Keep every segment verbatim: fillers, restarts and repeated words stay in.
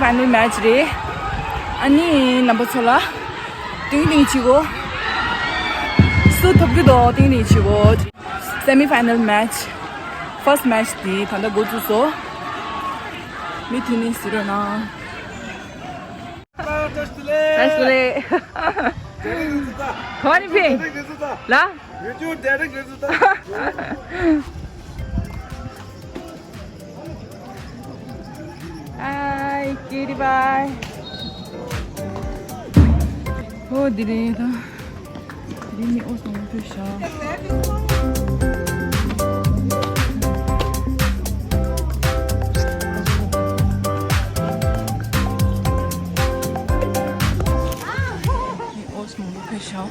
ཕའི་ནལ་མེ་ཆི་རེད། ཨ་ནི་རྣམ་པ་ཚོ་ལ་ཏིང་ཏིང་བྱེད་དགོས། སུ་ཐོབ་ཀྱི་འདུག་ཏིང་ཏིང་བྱེད་དགོས། སེ་མི་ཕའི་ནལ་མེ་ཆི། ཕར་སི་མེ་ཆི་དེ་ད་ལྟ་འགོ་བཙུགས་སོང་། མི་དེ་ནི་སི་རོ་ན། Hi, cutie pie. ཨོ་དེ་རེད་ད། དེ་རིང་ནི་ཨོ་སོང་ཕུ་ཤ། ཨོ་སོང་ཕུ་ཤ།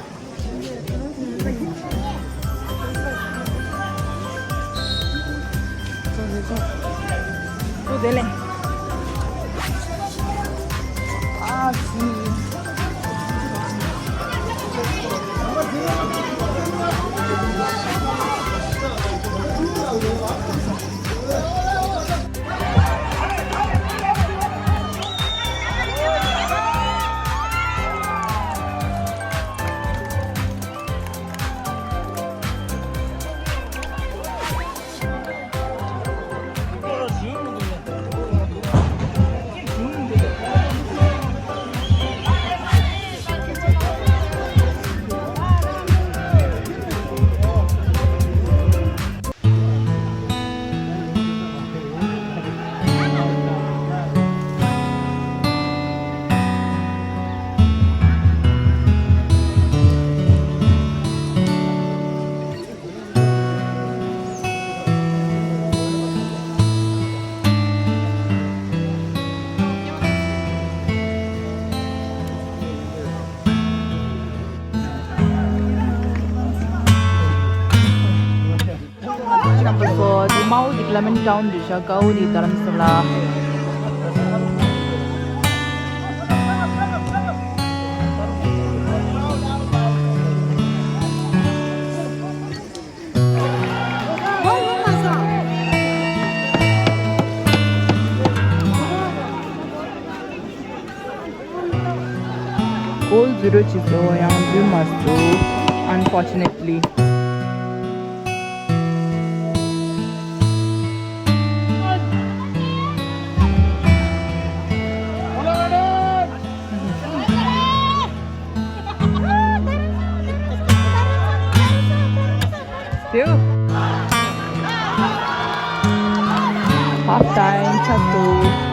Number four, the Mao Development Town, Risha Gauri, Dharamsala. Goal zero བྱས་སོང་ཡང་འཛུལ་མ་སོང་། Unfortunately. Still. Half time, chapter.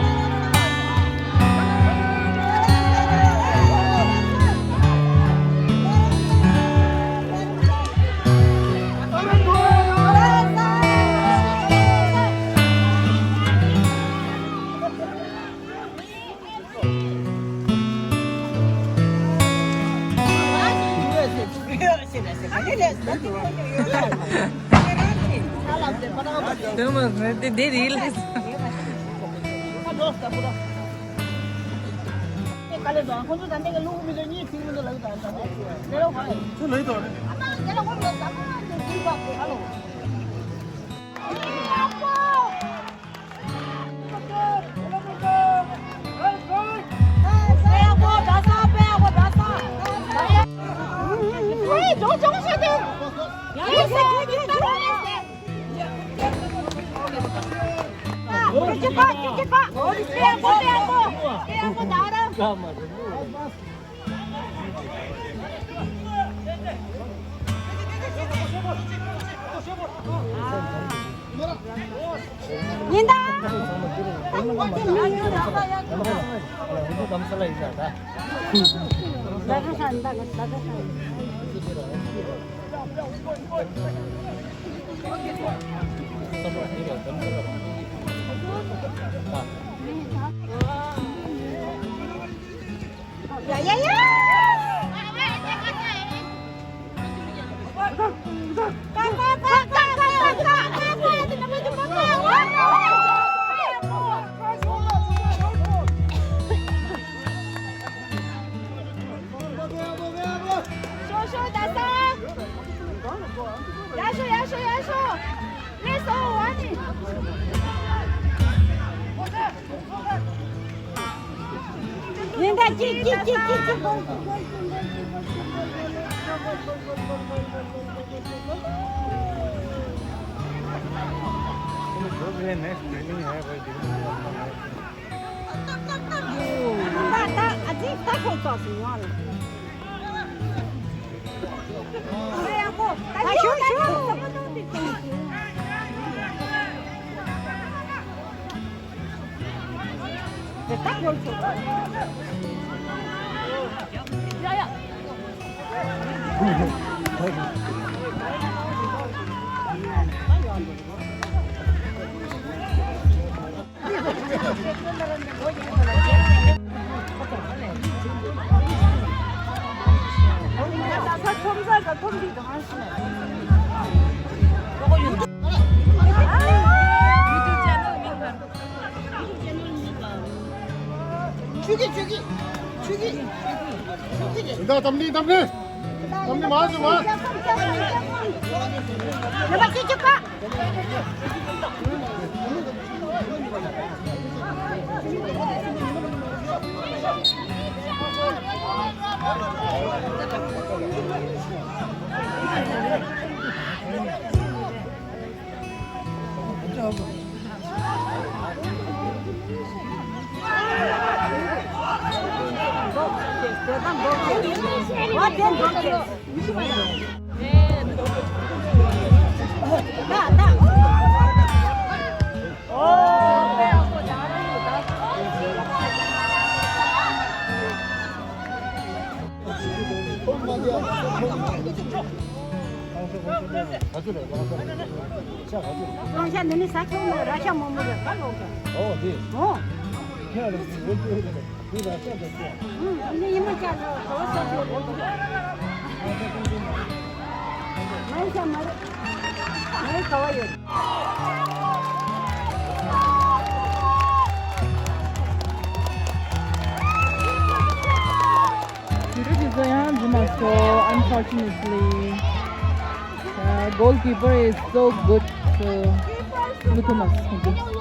ཀྱི་ཀྱི་ཀྱི་ཀྱི་ཀྱི། ཨང་ཤ་འདི་ནི་ས་ཁྱོན་ནས་ར་ཤ་མོ་མོ་རེད་ད་ལོག་ཀྱང་། ཨོ་དེ། ཨོ། འདི་ར་ཤ་འདི་ཀྱང་། ཨང་འདི་ཡིན་མ་ཅག་ལ་ག་བ་ས་ཁྱོན་ལོག་ཀྱང་། ང་ཤ་མ་རེད། ངའི་ག་བ་ཡོད། དུས་རབས་ཀྱི་ཚོ་ཡང་འཛུལ་མ་སོང་། Unfortunately, uh, goalkeeper is so good. So འཛུལ་ཐུབ་མ་སོང་།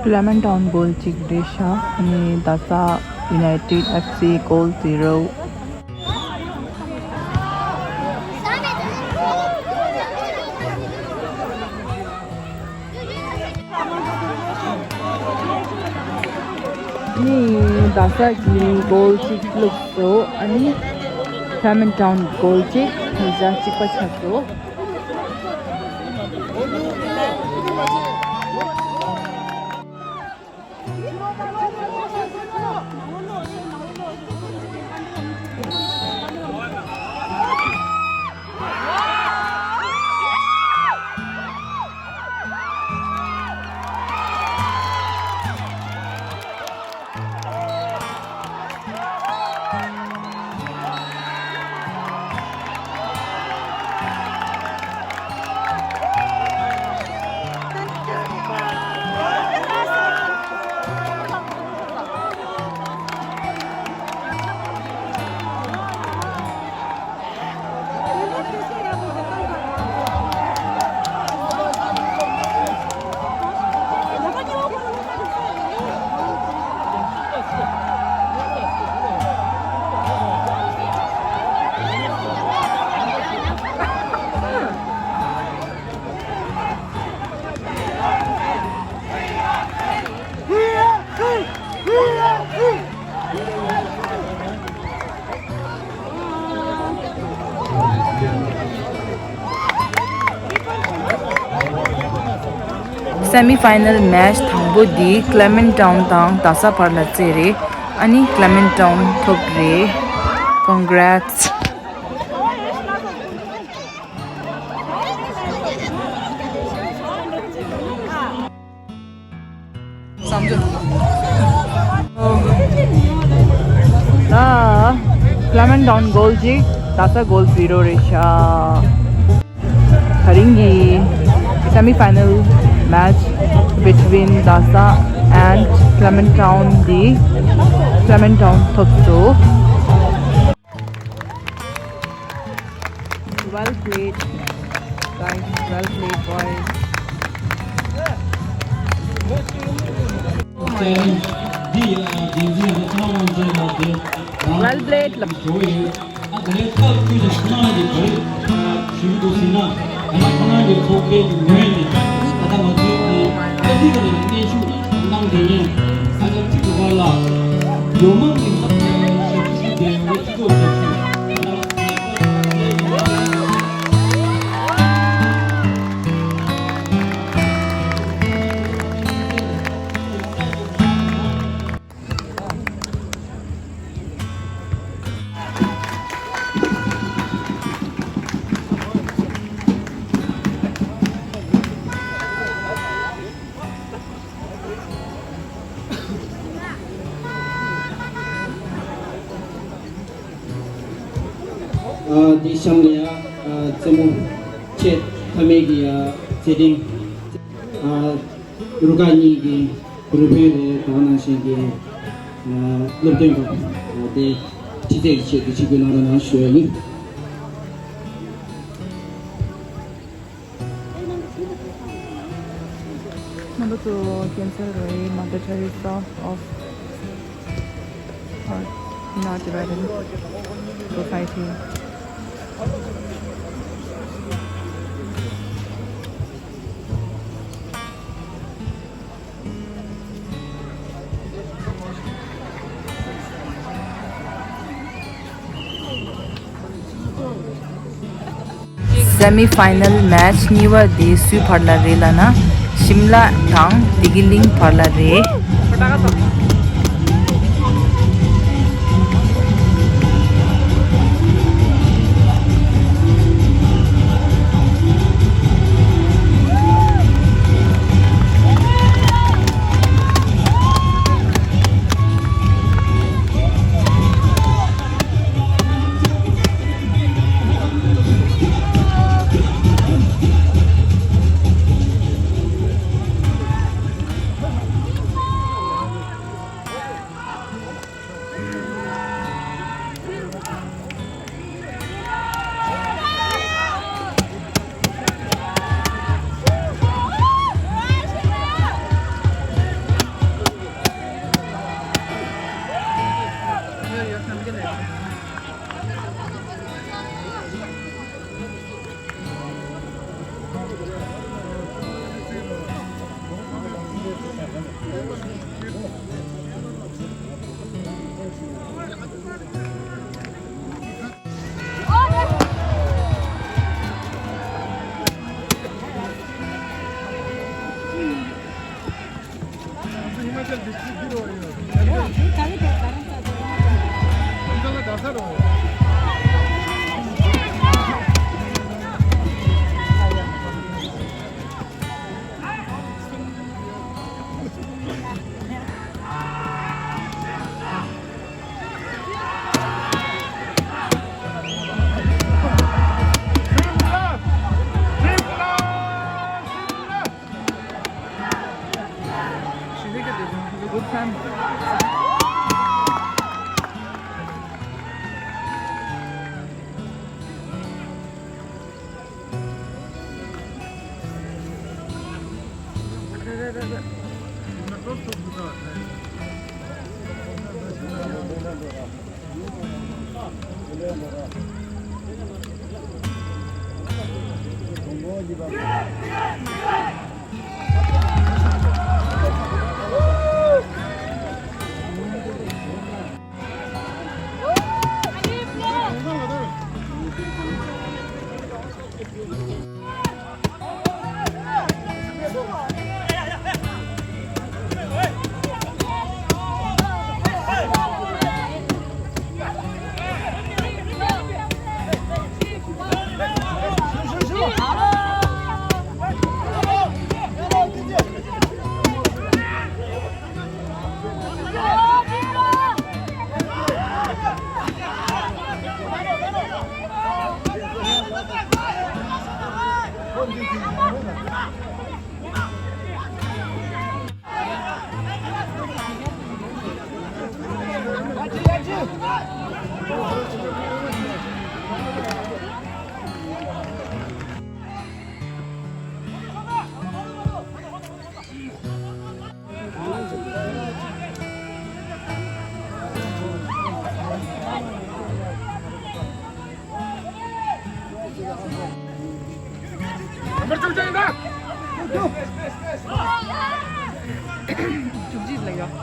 Lemon Town goal གཅིག་འགྲིག་ཤག་ཨ་ནི་རྡ་ས་United F C goal zero. ནི་རྡ་ས་གི་གོལ་གཅིག་བླུགས་སོ། ཨ་ནི་Lemon Town གོལ་གཅིག་བཞག་གཅིག་པ་ཆགས་སོ། སེ་མི་ཕའི་ནལ་མེ་ཆི་དང་པོ་འདི་Clement Town དང་རྡ་ས་བར་ལ་རྩེ་རེད། ཨ་ནི་Clement Town ཐོབ་རེད། Congrats. ད་Clement Town goal གཅིག་རྡ་ས goal zero རེད་ཤག་དེ་རིང་གི་semi final match between རྡ་ས and Clement Town འདི་Clement Town ཐོབ་སོང་། Well played, guys. Well played, boys. Well played. ཨ་དེ་གཤམ་ལ་ཡ་ཨ་རྩེད་མོ་ཆེ་མཐའ་མའི་གི་ཡ་རྩེད་འགྲན་ཨ་རུ་ཁག་གཉིས་ཀྱི་རུ་དཔོན་རེད། དེ་ནང་བཞིན་གྱི་ཨ་སློབ་སྟོན་པ་དེ་ཁྲིད་སྟེགས་ཀྱི་ཆེད་དུ་ཆིབས་བསྒྱུར་གནང་རོགས་གནང་ཞུ་ཡ་ཡིན། རྣམ་པ་ཚོ་cancel རེད། Mandatory stop of or not divided society. Semi final match གཉིས་པ་དེ་སུའི་བར་ལ་རེད་ལབ་ན། ཤིམ་ལ་དང་བདེ་སྐྱིད་གླིང་བར་ལ་རེད། བཅུ་གཅིག་ལ་ཡོད། བཅུ་གཅིག་ལ་ཡོད།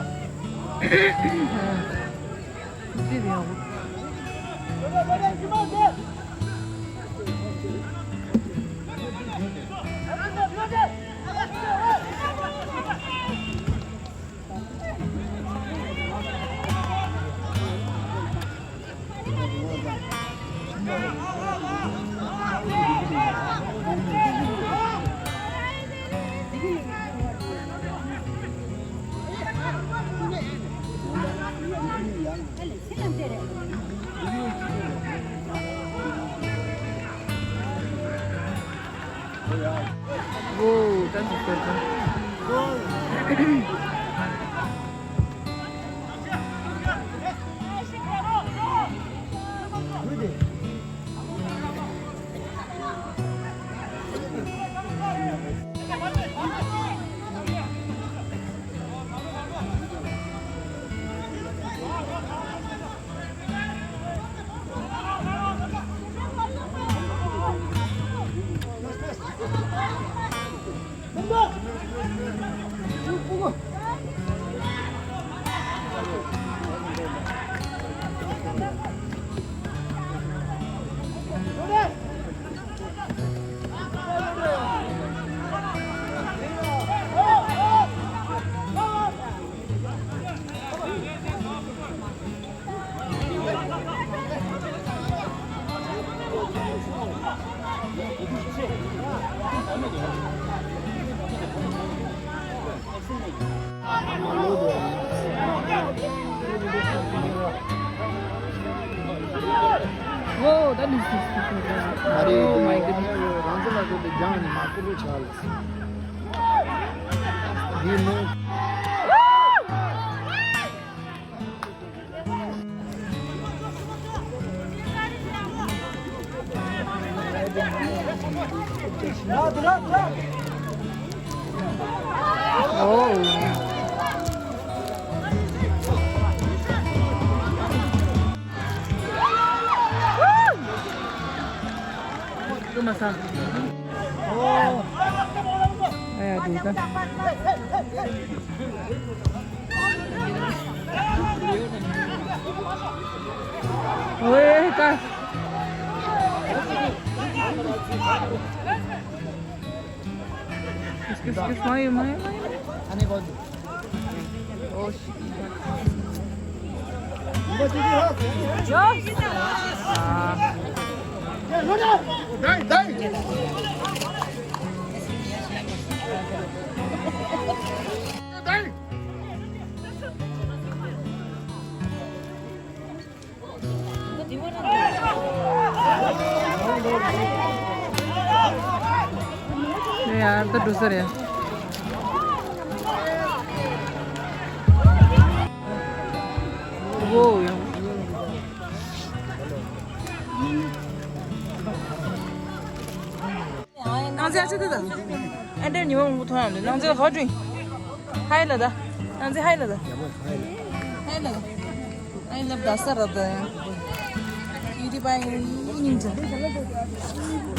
Whoa, that's a good one. Whoa, that is, oh my goodness. རང་ཚོ་ལ་དགོས་པའི་རྒྱང་ནི་མ་ཁུ་རུ་ཆགས་ལ། འདི་ནི། Excuse, excuse, mayo, mayo, mayo. Oh, shit. ཡ། ད་འགྲོ་ས་རེད། ཨོ་ཡ། ནང་ཚན་ཨ་ཅེ་དེ་དང་། ཨ་འདྲེ་ཉི་མ་མང་པོ་མཐོང་ཡང་ལེ། ནང་ཚན་ཧོ་ཀྲིང་། ཧའི་ལ་ད། ནང་ཚན་ཧའི་ལ་ད། ཧའི་ལ་ད། ཨ་ལབ་ད་ས་ར་ད། ཡུ་ཏི་པའི་ཉིན་ཚན།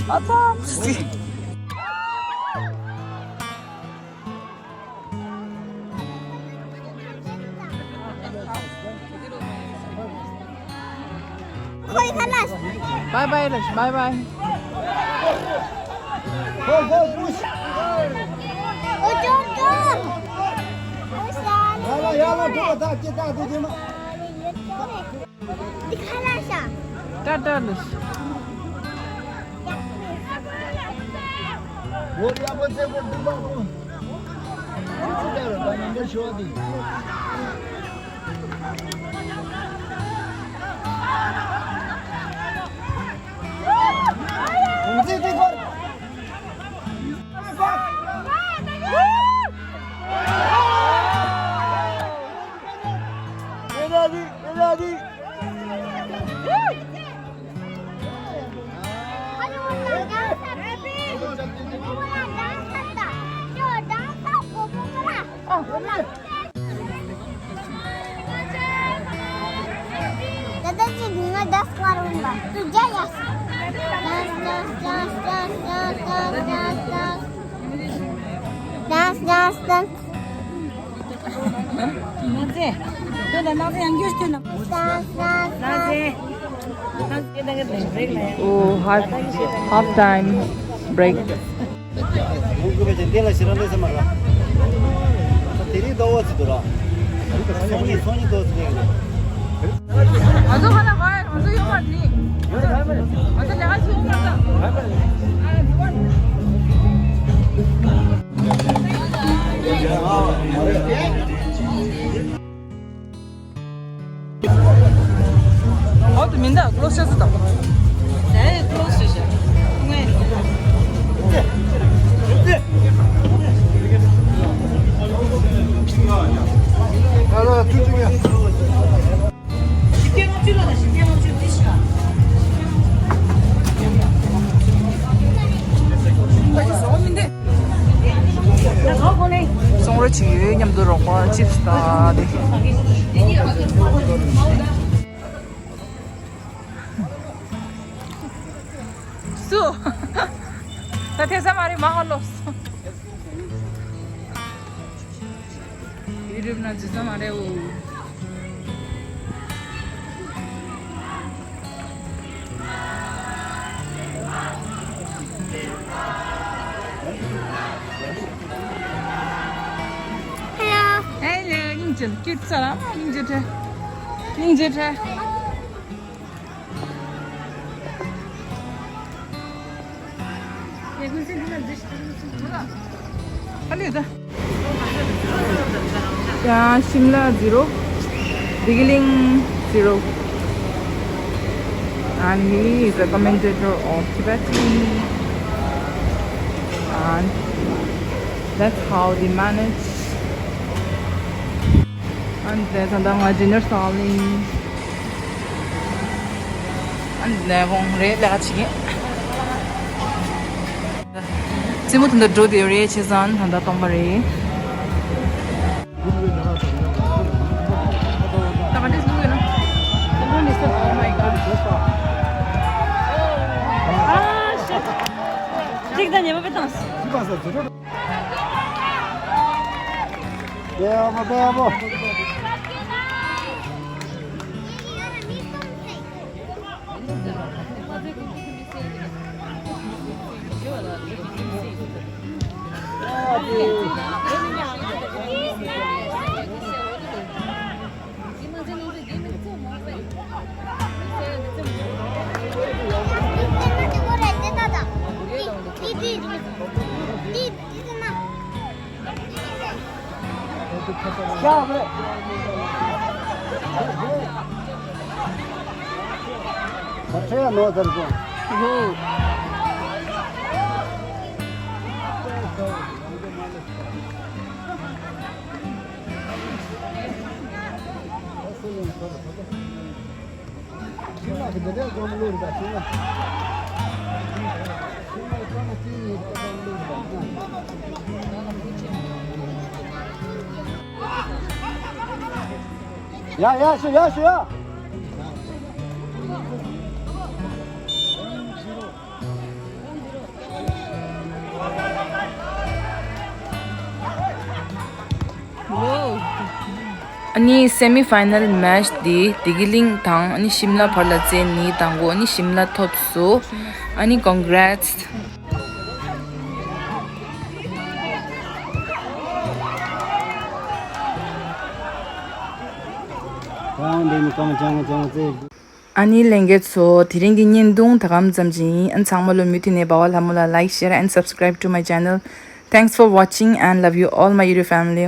ཨ་ད་སི། Bye bye, Lakshmi. Bye bye. Go, go, push. Oh, jump, jump. Yalla, yalla, go, attack, attack, attack. འདི་ཁ་ལག་ཤ། ཏྲ་ཏྲ་ལ་ཤ། འོ་ཡ་པ་ཚེ་གོ་འདི་མ་གོ། ཨ་ཙི་ད་ར་ད་ནམ་པར་ཤོ་འདི། འདི་འདི་གོ། ཨེ་ར་འདི་ཨེ་ར་འདི། दादाजी, धुआं दस बार होगा। तू जा यहाँ से। Dance, dance, dance, dance, dance, dance, dance, dance. Dance, dance, dance. Dance, dance, dance. Oh, half, half time break. ལུང་ཀུ་བེ་ཅན་དེ་ལ་ཞི་ར་ལེ་ས་མ་ར། དེ་རིང་ཟླ་བ་ཚིག་ཏུ་ར། སང་ཉིན་སང་ཉིན་ཟླ་བ་ཚིག་རེད། ང་ཚོ་ཁ་ན་ཁ་ང་ཚོ་ཡོང་བ་ནི། ང་ཚོ་ལས་ཀ་བྱེད་ཡོང་མ་ཐག་ཨོ་དུ་མིན་ད་ཀློ་ཤ་སུ་དང་། ད་ཡི་ཀློ་ཤ་ཤ། ངས། ཨ་ལ་ཐུག་ཅིག་ཡ། སོང་རོལ་ཅིག་ཡོད་མཉམ་དུ་རོགས་པ་ཅིབ་སི་དང་དེ། སུ། ད་ཐེ་ས་མ་རེད་མ་ཧོ་ལོ། ཡུ་རུབ་ན་ཇི་ཙམ་མ་རེད་འོ། ཧེ་ལོ། སྙིང་རྗེ་ཁྱོད་ཚ་ལ་སྙིང་རྗེ་ཁྲ། སྙིང་རྗེ་ཁྲ། Yeah, Shimla zero, Digiling zero. And he is a commentator of Tibetan. And that's how they manage. And there's another dinner selling. And ནས་ཁོང་རེད་ལས་ཀ་བྱེད་ཀྱིན། རྩེད་མོ་དེ་འདྲ་འགྲོ་དེ་རེད་བྱས་ཙང་ད་ལྟ་སྟོང་པ་རེད། ད་ག་འདྲས་བཟོ་ཡོད་ན། Oh my God. Ah, shit. གཅིག་དང་ཉེ་མ་པའི་ཏང་སི། ཡ་ཡ་ཤི་ཡ་ཤི་ཡ། ཨ་ནི་སེ་མི་ཕའི་ནལ་མེ་ཆི་འདི་བདེ་སྐྱིད་གླིང་དང་ཨ་ནི་ཤིམ་ལ་བར་ལ་རྩེད་ནི་དང་གོ། ཨ་ནི་ཤིམ་ལ་ཐོབ་སོ། ཨ་ནི་ཀོང་གྷི་རེ་ཊི། ཨ་ནི་ལྷན་རྒྱས་ཚོ་དེ་རིང་གི་བརྙན་ཐུང་ད་གམ་ཙམ་ཞིག་ཡིན། ཨ་ཚང་མ་ལོ་མུ་མཐུད་ནས་འབའ་བ་ལྷ་མོ་ལ་like, share and subscribe to my channel. Thanks for watching and love you all my YouTube family.